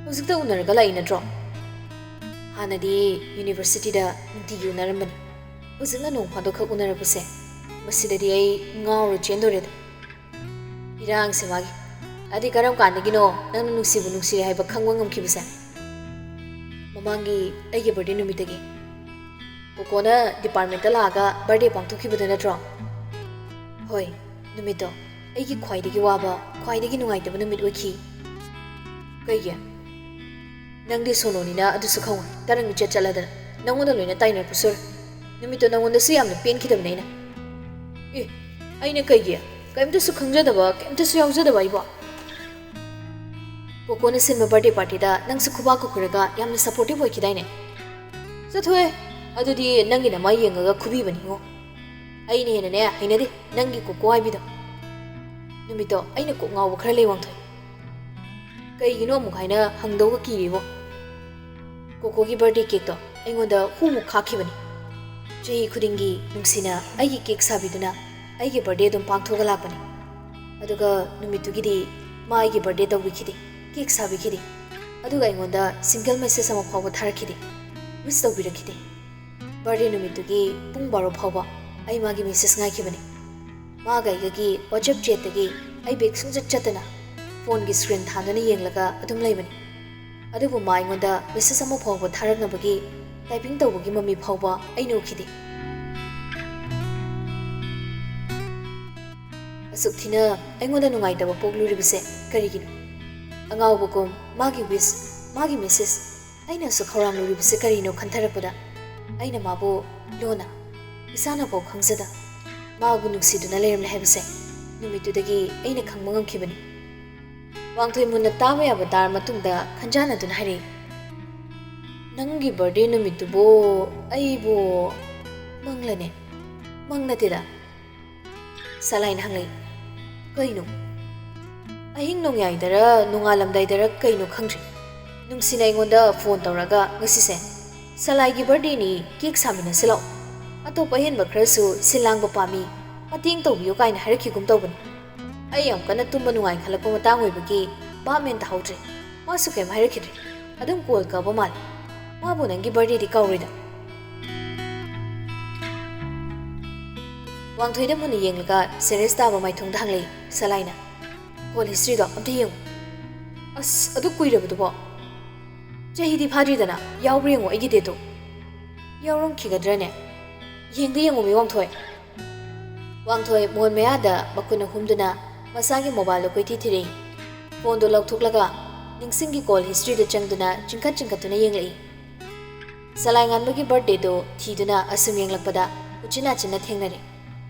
ꯍꯧꯖꯤꯛꯇ ꯎꯅꯔꯒ ꯂꯥꯛꯏ ꯅꯠꯇ꯭ꯔꯣ? ꯍꯥꯟꯅꯗꯤ ꯌꯨꯅꯤꯚꯔꯁꯤꯇꯤꯗ ꯅꯨꯡꯇꯤꯒꯤ ꯎꯅꯔꯝꯕꯅꯤ꯫ ꯍꯧꯖꯤꯛꯅ ꯅꯣꯡ ꯐꯥꯗꯣꯛꯈꯛ ꯎꯅꯔꯛꯄꯁꯦ, ꯃꯁꯤꯗꯗꯤ ꯑꯩ ꯉꯥꯎꯔ ꯆꯦꯟꯗꯣꯔꯦꯗ꯫ ꯏꯔꯥꯡꯁꯦ ꯃꯥꯒꯤ꯫ ꯑꯗꯤ ꯀꯔꯝ ꯀꯥꯟꯗꯒꯤꯅꯣ ꯅꯪꯅ ꯅꯨꯡꯁꯤꯕꯨ ꯅꯨꯡꯁꯤꯔꯦ ꯍꯥꯏꯕ ꯈꯪꯕ ꯉꯝꯈꯤꯕꯁꯦ? ꯃꯃꯥꯡꯒꯤ ꯑꯩꯒꯤ ꯕꯥꯔꯗꯦ ꯅꯨꯃꯤꯠꯇꯒꯤ꯫ ꯀꯣꯀꯣꯅ ꯗꯤꯄꯥꯔꯠꯃꯦꯟꯇ ꯂꯥꯛꯑꯒ ꯕꯥꯔꯗꯦ ꯄꯥꯡꯊꯣꯛꯈꯤꯕꯗꯣ ꯅꯠꯇ꯭ꯔꯣ? ꯍꯣꯏ, ꯅꯨꯃꯤꯠꯇꯣ ꯑꯩꯒꯤ ꯈ꯭ꯋꯥꯏꯗꯒꯤ ꯋꯥꯕ, ꯈ꯭ꯋꯥꯏꯗꯒꯤ ꯅꯨꯡꯉꯥꯏꯇꯕ ꯅꯨꯃꯤꯠ ꯑꯣꯏꯈꯤ꯫ ꯀꯩꯒꯤ? ꯅꯪꯗꯤ ꯁꯣꯅꯣꯅꯤꯅ ꯑꯗꯨꯁꯨ ꯈꯪꯉꯣꯏ, ꯇꯔꯪ ꯃꯤꯆꯠ ꯆꯠꯂꯗꯅ꯫ ꯅꯪꯉꯣꯟꯗ ꯂꯣꯏꯅ ꯇꯥꯏꯅꯔꯛꯄ ꯁꯣꯏꯔꯣꯏ꯫ ꯅꯨꯃꯤꯠꯇꯣ ꯅꯪꯉꯣꯟꯗꯁꯨ ꯌꯥꯝꯅ ꯄꯦꯟꯈꯤꯗꯕꯅꯦ ꯑꯩꯅ꯫ ꯑꯦ, ꯑꯩꯅ ꯀꯩꯒꯤ? ꯀꯩꯝꯇꯁꯨ ꯈꯪꯖꯗꯕ, ꯀꯩꯝꯇꯁꯨ ꯌꯥꯎꯖꯗꯕ ꯑꯩꯕꯣ꯫ ꯀꯣꯀꯣꯅ ꯁꯤꯟꯕ ꯕꯥꯔꯗꯦ ꯄꯥꯔꯇꯤꯗ ꯅꯪꯁꯨ ꯈꯨꯕꯥꯛ ꯀꯨꯈꯨꯔꯒ ꯌꯥꯝꯅ ꯁꯄꯣꯔꯇꯤꯚ ꯑꯣꯏꯈꯤꯗꯥꯏꯅꯦ? ꯆꯠꯊꯣꯛꯑꯦ, ꯑꯗꯨꯗꯤ ꯅꯪꯒꯤ ꯅꯃꯥꯏ ꯌꯦꯡꯉꯒ ꯈꯨꯕꯤꯕꯅꯤꯉꯣ꯫ ꯑꯩꯅ ꯍꯦꯟꯅꯅꯦ ꯍꯩꯅꯗꯦ ꯅꯪꯒꯤ ꯀꯣꯀꯣ ꯍꯥꯏꯕꯤꯗꯣ꯫ ꯅꯨꯃꯤꯠꯇꯣ ꯑꯩꯅ ꯀꯣꯛ ꯉꯥꯎꯕ ꯈꯔ ꯂꯩ, ꯋꯥꯡꯊꯣꯏ꯫ ꯀꯩꯒꯤꯅꯣ ꯑꯃꯨꯛ ꯍꯥꯏꯅ ꯍꯪꯗꯧꯒ ꯀꯤꯔꯤꯕꯣ? ꯀꯣꯀꯣꯒꯤ ꯕꯥꯔꯗꯦ ꯀꯦꯛꯇꯣ ꯑꯩꯉꯣꯟꯗ ꯍꯨꯃꯨꯛ ꯈꯥꯛꯈꯤꯕꯅꯤ꯫ ꯆꯍꯤ ꯈꯨꯗꯤꯡꯒꯤ ꯅꯨꯡꯁꯤꯅ ꯑꯩꯒꯤ ꯀꯦꯛ ꯁꯥꯕꯤꯗꯨꯅ ꯑꯩꯒꯤ ꯕꯥꯔꯗꯦ ꯑꯗꯨꯝ ꯄꯥꯡꯊꯣꯛꯑꯒ ꯂꯥꯛꯄꯅꯤ꯫ ꯑꯗꯨꯒ ꯅꯨꯃꯤꯠꯇꯨꯒꯤꯗꯤ ꯃꯥ ꯑꯩꯒꯤ ꯕꯥꯔꯗꯦ ꯇꯧꯕꯤꯈꯤꯗꯦ, ꯀꯦꯛ ꯁꯥꯕꯤꯈꯤꯗꯦ꯫ ꯑꯗꯨꯒ ꯑꯩꯉꯣꯟꯗ ꯁꯤꯡꯒꯜ ꯃꯦꯁꯦꯖ ꯑꯃ ꯐꯥꯎꯕ ꯊꯥꯔꯛꯈꯤꯗꯦ, ꯋꯤꯁ ꯇꯧꯕꯤꯔꯛꯈꯤꯗꯦ꯫ ꯕꯥꯔꯗꯦ ꯅꯨꯃꯤꯠꯇꯨꯒꯤ ꯄꯨꯡ ꯕꯥꯔꯣ ꯐꯥꯎꯕ ꯑꯩ ꯃꯥꯒꯤ ꯃꯦꯁꯦꯖ ꯉꯥꯏꯈꯤꯕꯅꯤ꯫ ꯃꯥꯒ ꯑꯩꯒꯒꯤ ꯋꯥꯆꯦꯞ ꯆꯦꯠꯇꯒꯤ ꯑꯩ ꯕꯦꯛ ꯁꯨꯡꯆꯠ ꯆꯠꯇꯅ ꯐꯣꯟꯒꯤ ꯁ꯭ꯀ꯭ꯔꯤꯟ ꯊꯥꯟꯗꯨꯅ ꯌꯦꯡꯂꯒ ꯑꯗꯨꯝ ꯂꯩꯕꯅꯤ꯫ ꯑꯗꯨꯕꯨ ꯃꯥ ꯑꯩꯉꯣꯟꯗ ꯃꯦꯁꯦꯖ ꯑꯃ ꯐꯥꯎꯕ ꯊꯥꯔꯛꯅꯕꯒꯤ ꯇꯥꯏꯄꯤꯡ ꯇꯧꯕꯒꯤ ꯃꯃꯤ ꯐꯥꯎꯕ ꯑꯩꯅ ꯎꯈꯤꯗꯦ꯫ ꯑꯁꯨꯛ ꯊꯤꯅ ꯑꯩꯉꯣꯟꯗ ꯅꯨꯡꯉꯥꯏꯇꯕ ꯄꯣꯛꯂꯨꯔꯤꯕꯁꯦ ꯀꯔꯤꯒꯤꯅꯣ? ꯑꯉꯥꯎꯕꯒꯨꯝ ꯃꯥꯒꯤ ꯋꯤꯁ, ꯃꯥꯒꯤ ꯃꯦꯁꯦꯖ, ꯑꯩꯅ ꯑꯁꯨꯛ ꯈꯧꯔꯥꯡꯂꯨꯔꯤꯕꯁꯦ ꯀꯔꯤꯅꯣ ꯈꯟꯊꯔꯛꯄꯗ ꯑꯩꯅ ꯃꯥꯕꯨ ꯂꯣꯟꯅ, ꯏꯁꯥꯅꯐꯥꯎ ꯈꯪꯖꯗ, ꯃꯥꯕꯨ ꯅꯨꯡꯁꯤꯗꯨꯅ ꯂꯩꯔꯝꯂꯦ ꯍꯥꯏꯕꯁꯦ ꯅꯨꯃꯤꯠꯇꯨꯗꯒꯤ ꯑꯩꯅ ꯈꯪꯕ ꯉꯝꯈꯤꯕꯅꯤ꯫ ꯋꯥꯡꯊꯣꯏ ꯃꯨꯟꯅ ꯇꯥꯕ ꯌꯥꯕ ꯇꯥꯔ ꯃꯇꯨꯡꯗ ꯈꯟꯖꯥꯟꯅꯗꯨꯅ ꯍꯥꯏꯔꯛꯏ, "ꯅꯪꯒꯤ ꯕꯥꯔꯗꯦ ꯅꯨꯃꯤꯠꯇꯨꯕꯨ ꯑꯩꯕꯨ ꯃꯪꯂꯅꯦ?" "ꯃꯪ ꯅꯠꯇꯦꯗ," ꯁꯂꯥꯏꯅ ꯍꯪꯂꯛꯏ꯫ "ꯀꯩꯅꯣ?" "ꯑꯍꯤꯡ ꯅꯣꯡꯌꯥꯏꯗꯔ ꯅꯣꯡꯉꯥꯜꯂꯝꯗꯥꯏꯗꯔ ꯀꯩꯅꯣ ꯈꯪꯗ꯭ꯔꯤ, ꯅꯨꯡꯁꯤꯅ ꯑꯩꯉꯣꯟꯗ ꯐꯣꯟ ꯇꯧꯔꯒ ꯉꯁꯤꯁꯦ ꯁꯂꯥꯏꯒꯤ ꯕꯥꯔꯗꯦꯅꯤ, ꯀꯦꯛ ꯁꯥꯃꯤꯟꯅꯁꯤ ꯂꯥꯛꯑꯣ, ꯑꯇꯣꯞꯄ ꯑꯍꯦꯟꯕ ꯈꯔꯁꯨ ꯁꯤꯜ ꯂꯥꯡꯕ ꯄꯥꯝꯃꯤ, ꯃꯇꯦꯡ ꯇꯧꯕꯤꯌꯨ ꯀꯥꯏꯅ ꯍꯥꯏꯔꯛꯈꯤꯒꯨꯝ ꯇꯧꯕꯅꯤ꯫ ꯑꯩ ꯌꯥꯝ ꯀꯟꯅ ꯇꯨꯝꯕ ꯅꯨꯡꯉꯥꯏꯈꯠꯂꯛꯄ ꯃꯇꯥꯡ ꯑꯣꯏꯕꯒꯤ ꯚꯥꯞ ꯃꯦꯟ ꯇꯥꯍꯧꯗ꯭ꯔꯦ꯫ ꯃꯥꯁꯨ ꯀꯩꯝ ꯍꯥꯏꯔꯛꯈꯤꯗ꯭ꯔꯦ꯫ ꯑꯗꯨꯝ ꯀꯣꯜ ꯀꯛꯄ ꯃꯥꯜꯂꯦ꯫ ꯃꯥꯕꯨ ꯅꯪꯒꯤ ꯕꯥꯔꯗꯦꯗꯤ ꯀꯥꯎꯔꯣꯏꯗ? ꯋꯥꯡꯊꯣꯏꯗ ꯃꯨꯟꯅ ꯌꯦꯡꯂꯒ ꯁꯦꯔꯤꯌꯁ ꯇꯥꯕ ꯃꯥꯏꯊꯣꯡꯗ ꯍꯪꯂꯛꯏ ꯁꯂꯥꯏꯅ꯫ ꯀꯣꯜ ꯍꯤꯁꯇ꯭ꯔꯤꯗꯣ ꯑꯝꯇ ꯌꯦꯡꯉꯨ꯫ ꯑꯁ, ꯑꯗꯨ ꯀꯨꯏꯔꯕꯗꯨꯕꯣ? ꯆꯍꯤꯗꯤ ꯐꯥꯗ꯭ꯔꯤꯗꯅ, ꯌꯥꯎꯕ꯭ꯔꯥ ꯌꯦꯡꯉꯣ ꯑꯩꯒꯤ ꯗꯦꯠꯇꯣ꯫ ꯌꯥꯎꯔꯝꯈꯤꯒꯗ꯭ꯔꯅꯦ? ꯌꯦꯡꯗꯤ ꯌꯦꯡꯉꯨꯃꯤ ꯋꯥꯡꯊꯣꯏ꯫ ꯋꯥꯡꯊꯣꯏ ꯃꯣꯟ ꯃꯌꯥꯗ ꯃꯈꯨꯠꯅ ꯍꯨꯝꯗꯨꯅ ꯃꯁꯥꯒꯤ ꯃꯣꯕꯥꯏꯜꯗꯣ ꯀꯣꯏꯊꯤ ꯊꯤꯔꯛꯏ꯫ ꯐꯣꯟꯗꯣ ꯂꯧꯊꯣꯛꯂꯒ ꯅꯤꯡꯁꯤꯡꯒꯤ ꯀꯣꯜ ꯍꯤꯁꯇ꯭ꯔꯤꯗ ꯆꯪꯗꯨꯅ ꯆꯤꯡꯈꯠ ꯆꯤꯡꯈꯠꯇꯨꯅ ꯌꯦꯡꯂꯛꯏ꯫ ꯁꯂꯥꯏꯉꯥꯟꯕꯒꯤ ꯕꯥꯔꯗꯦꯗꯣ ꯊꯤꯗꯨꯅ ꯑꯁꯨꯝ ꯌꯦꯡꯂꯛꯄꯗ ꯎꯆꯤꯟ ꯅꯥꯆꯤꯟꯅ ꯊꯦꯡꯅꯔꯦ꯫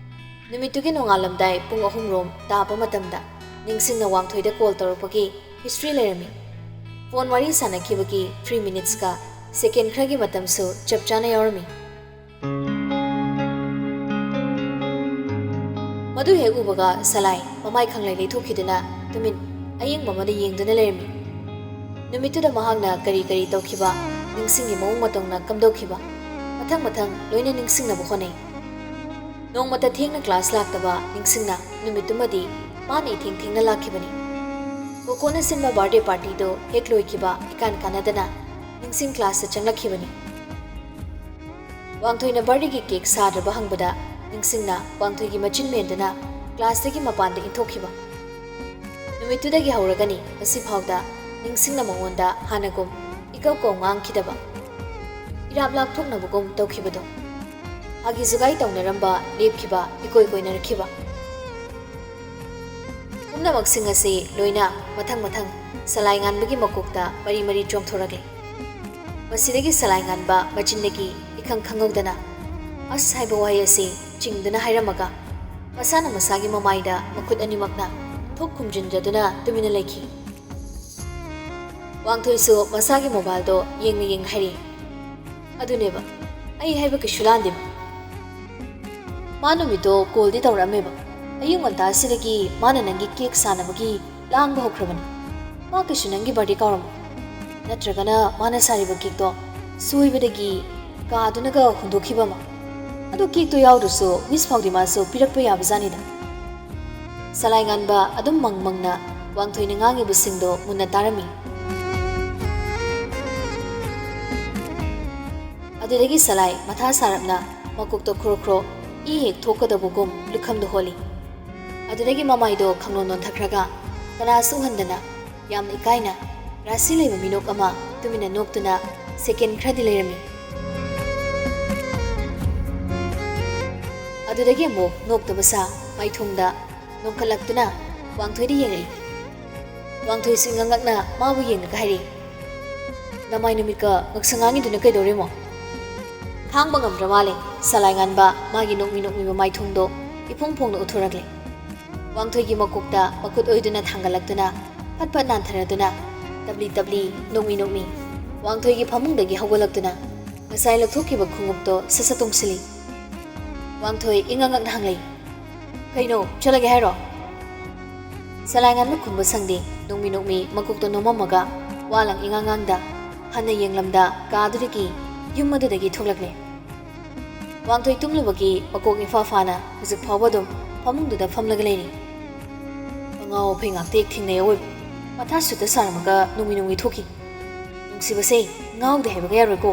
ꯅꯨꯃꯤꯠꯇꯨꯒꯤ ꯅꯣꯡꯉꯥꯜꯂꯝꯗꯥꯏ ꯄꯨꯡ ꯑꯍꯨꯝ ꯔꯣꯝ ꯇꯥꯕ ꯃꯇꯝꯗ ꯅꯤꯡꯁꯤꯡꯅ ꯋꯥꯡꯊꯣꯏꯗ ꯀꯣꯜ ꯇꯧꯔꯛꯄꯒꯤ ꯍꯤꯁꯇ꯭ꯔꯤ ꯂꯩꯔꯝꯃꯤ꯫ ꯐꯣꯟ ꯋꯥꯔꯤ ꯁꯥꯟꯅꯈꯤꯕꯒꯤ ꯊ꯭ꯔꯤ ꯃꯤꯅꯤꯠꯁꯀ ꯁꯦꯀꯦꯟ ꯈꯔꯒꯤ ꯃꯇꯝꯁꯨ ꯆꯞ ꯆꯥꯅ ꯌꯥꯎꯔꯝꯃꯤ꯫ ꯃꯗꯨ ꯍꯦꯛ ꯎꯕꯒ ꯁꯂꯥꯏ ꯃꯃꯥꯏ ꯈꯪꯂꯩ ꯂꯩꯊꯣꯛꯈꯤꯗꯨꯅ ꯇꯨꯃꯤꯟ ꯑꯌꯦꯡꯕ ꯑꯃꯗ ꯌꯦꯡꯗꯨꯅ ꯂꯩꯔꯝꯃꯤ꯫ ꯅꯨꯃꯤꯠꯇꯨꯗ ꯃꯍꯥꯛꯅ ꯀꯔꯤ ꯀꯔꯤ ꯇꯧꯈꯤꯕ, ꯅꯤꯡꯁꯤꯡꯒꯤ ꯃꯑꯣꯡ ꯃꯇꯧꯅ ꯀꯝꯗꯧꯈꯤꯕ, ꯃꯊꯪ ꯃꯊꯪ ꯂꯣꯏꯅ ꯅꯤꯡꯁꯤꯡꯅꯕ ꯍꯣꯠꯅꯩ꯫ ꯅꯣꯡꯃꯇ ꯊꯦꯡꯅ ꯀ꯭ꯂꯥꯁ ꯂꯥꯛꯇꯕ ꯅꯤꯡꯁꯤꯡꯅ ꯅꯨꯃꯤꯠꯇꯨꯃꯗꯤ ꯃꯥꯅ ꯏꯊꯦꯡ ꯊꯦꯡꯅ ꯂꯥꯛꯈꯤꯕꯅꯤ꯫ ꯀꯣꯀꯣꯅ ꯁꯤꯟꯕ ꯕꯥꯔꯗꯦ ꯄꯥꯔꯇꯤꯗꯣ ꯍꯦꯛ ꯂꯣꯏꯈꯤꯕ ꯏꯀꯥꯟ ꯀꯥꯟꯅꯗꯅ ꯅꯤꯡꯁꯤꯡ ꯀ꯭ꯂꯥꯁꯇ ꯆꯪꯂꯛꯈꯤꯕꯅꯤ꯫ ꯋꯥꯡꯊꯣꯏꯅ ꯕꯥꯔꯗꯦꯒꯤ ꯀꯦꯛ ꯁꯥꯗ꯭ꯔꯕ ꯍꯪꯕꯗ ꯅꯤꯡꯁꯤꯡꯅ ꯋꯥꯡꯊꯣꯏꯒꯤ ꯃꯆꯤꯟ ꯃꯦꯟꯗꯨꯅ ꯀ꯭ꯂꯥꯁꯇꯒꯤ ꯃꯄꯥꯟꯗ ꯏꯟꯊꯣꯛꯈꯤꯕ꯫ ꯅꯨꯃꯤꯠꯇꯨꯗꯒꯤ ꯍꯧꯔꯒꯅꯤ ꯉꯁꯤꯐꯥꯎꯗ ꯅꯤꯡꯁꯤꯡꯅ ꯃꯉꯣꯟꯗ ꯍꯥꯟꯅꯒꯨꯝ ꯏꯀꯧ ꯀꯧ ꯉꯥꯡꯈꯤꯗꯕ, ꯏꯔꯥꯞ ꯂꯥꯞꯊꯣꯛꯅꯕꯒꯨꯝ ꯇꯧꯈꯤꯕꯗꯣ꯫ ꯍꯥꯒꯤ ꯖꯨꯒꯥꯏ ꯇꯧꯅꯔꯝꯕ ꯂꯦꯞꯈꯤꯕ ꯏꯀꯣꯏ ꯀꯣꯏꯅꯔꯛꯈꯤꯕ꯫ ꯄꯨꯝꯅꯃꯛꯁꯤꯡ ꯑꯁꯤ ꯂꯣꯏꯅ ꯃꯊꯪ ꯃꯊꯪ ꯁꯂꯥꯏ ꯉꯥꯟꯕꯒꯤ ꯃꯀꯣꯛꯇ ꯃꯔꯤ ꯃꯔꯤ ꯆꯣꯡꯊꯣꯔꯛꯂꯦ꯫ ꯃꯁꯤꯗꯒꯤ ꯁꯂꯥꯏ ꯉꯥꯟꯕ ꯃꯆꯤꯟꯗꯒꯤ ꯏꯈꯪ ꯈꯪꯍꯧꯗꯅ "ꯑꯁ" ꯍꯥꯏꯕ ꯋꯥꯍꯩ ꯑꯁꯤ ꯆꯤꯡꯗꯨꯅ ꯍꯥꯏꯔꯝꯃꯒ ꯃꯁꯥꯅ ꯃꯁꯥꯒꯤ ꯃꯃꯥꯏꯗ ꯃꯈꯨꯠ ꯑꯅꯤꯃꯛꯅ ꯊꯨꯛ ꯈꯨꯝꯖꯤꯟꯖꯗꯨꯅ ꯇꯨꯃꯤꯟꯅ ꯂꯩꯈꯤ꯫ ꯋꯥꯡꯊꯣꯏꯁꯨ ꯃꯁꯥꯒꯤ ꯃꯣꯕꯥꯏꯜꯗꯣ ꯌꯦꯡꯅ ꯌꯦꯡꯅ ꯍꯥꯏꯔꯛꯏ, "ꯑꯗꯨꯅꯦꯕ, ꯑꯩ ꯍꯥꯏꯕ ꯀꯩꯁꯨ ꯂꯥꯟꯗꯦꯕ꯫ ꯃꯥ ꯅꯨꯃꯤꯠꯇꯣ ꯀꯣꯜꯗꯤ ꯇꯧꯔꯛꯑꯝꯃꯦꯕ꯫ ꯑꯌꯨꯛ ꯉꯟꯇꯥꯁꯤꯗꯒꯤ ꯃꯥꯅ ꯅꯪꯒꯤ ꯀꯦꯛ ꯁꯥꯅꯕꯒꯤ ꯂꯥꯡꯕ ꯍꯧꯈ꯭ꯔꯕꯅꯤ꯫ ꯃꯥ ꯀꯩꯁꯨ ꯅꯪꯒꯤ ꯕꯥꯔꯗꯦ ꯀꯥꯎꯔꯝꯃꯣꯏ꯫ ꯅꯠꯇ꯭ꯔꯒꯅ ꯃꯥꯅ ꯁꯥꯔꯤꯕ ꯀꯦꯛꯇꯣ ꯁꯣꯏꯕꯗꯒꯤ ꯀꯥꯗꯨꯅꯒ ꯍꯨꯟꯗꯣꯛꯈꯤꯕ ꯑꯃ꯫ ꯑꯗꯣ ꯀꯦꯛꯇꯣ ꯌꯥꯎꯗ꯭ꯔꯁꯨ ꯋꯤꯁ ꯐꯥꯎꯗꯤ ꯃꯥꯁꯨ ꯄꯤꯔꯛꯄ ꯌꯥꯕꯖꯥꯠꯅꯤꯗ"꯫ ꯁꯂꯥꯏ ꯉꯥꯟꯕ ꯑꯗꯨꯝ ꯃꯪ ꯃꯪꯅ ꯋꯥꯡꯊꯣꯏꯅ ꯉꯥꯡꯉꯤꯕꯁꯤꯡꯗꯣ ꯃꯨꯟꯅ ꯇꯥꯔꯝꯃꯤ꯫ ꯑꯗꯨꯗꯒꯤ ꯁꯂꯥꯏ ꯃꯊꯥ ꯁꯥꯔꯞꯅ ꯃꯀꯣꯛꯇ ꯈ꯭ꯔꯣ ꯈ꯭ꯔꯣ ꯏ ꯍꯦꯛ ꯊꯣꯛꯀꯗꯧꯕꯒꯨꯝ ꯂꯨꯈꯝꯗ ꯍꯣꯜꯂꯤ꯫ ꯑꯗꯨꯗꯒꯤ ꯃꯃꯥꯏꯗꯣ ꯈꯪꯅꯣꯟ ꯅꯣꯟꯊꯈ꯭ꯔꯒ ꯀꯅꯥꯁꯨ ꯎꯍꯟꯗꯅ ꯌꯥꯝꯅ ꯏꯀꯥꯏꯅ ꯔꯥꯁꯤ ꯂꯩꯕ ꯃꯤꯅꯣꯛ ꯑꯃ ꯇꯨꯃꯤꯟꯅ ꯅꯣꯛꯇꯨꯅ ꯁꯦꯀꯦꯟ ꯈꯔꯗꯤ ꯂꯩꯔꯝꯃꯤ꯫ ꯑꯗꯨꯗꯒꯤ ꯑꯃꯨꯛ ꯅꯣꯛꯇꯕ ꯁꯥ ꯃꯥꯏꯊꯣꯡꯗ ꯅꯣꯡꯈꯠꯂꯛꯇꯨꯅ ꯋꯥꯡꯊꯣꯏꯗ ꯌꯦꯡꯂꯛꯏ꯫ ꯋꯥꯡꯊꯣꯏꯁꯨ ꯉꯉꯛꯅ ꯃꯥꯕꯨ ꯌꯦꯡꯂꯒ ꯍꯥꯏꯔꯤ, "ꯅꯃꯥꯏ ꯅꯨꯃꯤꯠꯀ ꯉꯛꯁꯪ ꯉꯥꯡꯉꯤꯗꯨꯅ ꯀꯩꯗꯧꯔꯦꯃꯣ?" ꯈꯥꯡꯕ ꯉꯝꯗ꯭ꯔ ꯃꯥꯜꯂꯦ ꯁꯂꯥꯏ ꯉꯥꯟꯕ ꯃꯥꯒꯤ ꯅꯣꯛꯃꯤ ꯅꯣꯛꯃꯤꯕ ꯃꯥꯏꯊꯣꯡꯗꯣ ꯏꯐꯣꯡ ꯐꯣꯡꯅ ꯎꯠꯊꯣꯔꯛꯂꯦ꯫ ꯋꯥꯡꯊꯣꯏꯒꯤ ꯃꯀꯣꯛꯇ ꯃꯈꯨꯠ ꯑꯣꯏꯗꯨꯅ ꯊꯥꯡꯒꯠꯂꯛꯇꯨꯅ ꯐꯠ ꯐꯠ ꯅꯥꯟꯊꯔꯗꯨꯅ ꯇꯞꯂꯤ ꯇꯞꯂꯤ ꯅꯣꯛꯃꯤ ꯅꯣꯛꯃꯤ ꯋꯥꯡꯊꯣꯏꯒꯤ ꯐꯃꯨꯡꯗꯒꯤ ꯍꯧꯒꯠꯂꯛꯇꯨꯅ ꯉꯁꯥꯏ ꯂꯧꯊꯣꯛꯈꯤꯕ ꯈꯣꯡꯎꯞꯇꯣ ꯁꯠ ꯁꯠ ꯇꯣꯡꯁꯤꯜꯂꯤ꯫ ꯋꯥꯡꯊꯣꯏ ꯏꯉꯛ ꯉꯛꯅ ꯍꯪꯂꯛꯏ, "ꯀꯩꯅꯣ, ꯆꯠꯂꯒꯦ ꯍꯥꯏꯔꯣ?" ꯁꯂꯥꯏ ꯉꯥꯟꯕ ꯈꯨꯝꯕ ꯁꯪꯗꯦ꯫ ꯅꯣꯛꯃꯤ ꯅꯣꯛꯃꯤ ꯃꯀꯣꯛꯇ ꯅꯣꯝꯃꯝꯃꯒ ꯋꯥ ꯂꯪ ꯏꯉꯥꯡ ꯉꯥꯡꯗ ꯍꯟꯅ ꯌꯦꯡꯂꯝꯗ ꯀꯥꯗꯨꯗꯒꯤ ꯌꯨꯝ ꯑꯗꯨꯗꯒꯤ ꯊꯣꯛꯂꯛꯂꯦ꯫ ꯋꯥꯡꯊꯣꯏ ꯇꯨꯝꯂꯨꯕꯒꯤ ꯃꯀꯣꯛ ꯏꯐꯥ ꯐꯥꯅ ꯍꯧꯖꯤꯛ ꯐꯥꯎꯕ ꯑꯗꯨꯝ ꯐꯃꯨꯡꯗꯨꯗ ꯐꯝꯂꯒ ꯂꯩꯔꯤ꯫ ꯑꯉꯥꯎ ꯑꯐꯩ ꯉꯥꯛꯇ ꯍꯦꯛ ꯊꯦꯡꯅꯩ ꯑꯑꯣꯏꯕ꯫ ꯃꯊꯥ ꯁꯨꯠꯇ ꯁꯥꯔꯝꯃꯒ ꯅꯣꯛꯃꯤ ꯅꯣꯛꯃꯤ ꯊꯣꯛꯈꯤ꯫ ꯅꯨꯡꯁꯤꯕꯁꯦ ꯉꯥꯎꯗꯦ ꯍꯥꯏꯕꯒ ꯌꯥꯔꯣꯏꯀꯣ꯫